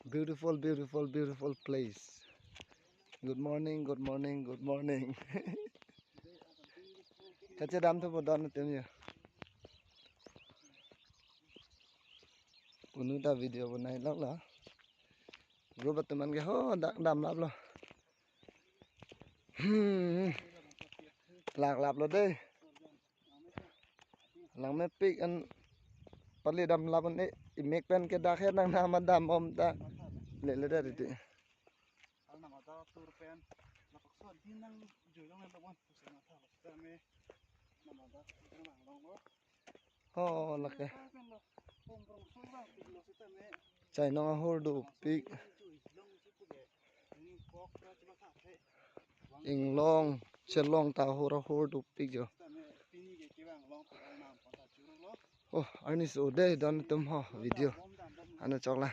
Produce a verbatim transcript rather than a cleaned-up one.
Beautiful, beautiful, beautiful place. Good morning, good morning, good morning. Kachedam thupo don atum ya. Punu ta video bonai lok lo. Group atum an ke ho dak damlaplo. Hmm. Laklaplo dei. Langmepik an pali damlap un-e, imek pen ke dak he nang nama dambom ta. Lele dei titi. Al nama ta tur pen. Lapak so din nang jui long lo bon. Pusing mata lo sitame. Nama ta tur nang long lo. Oh, lake. Pen lo. Pom prong so bang lo sitame. Chainong ahur dopik. Jui long si pu ke. Ni kok na cuma kafe. Inglong, chelong ta ahur ahur dopik jo. Sitame pini ke kevang long pu al nam pa ta churu lo. Oh, arni so dei don atum ho video. Bom dam bom. Ano chokla.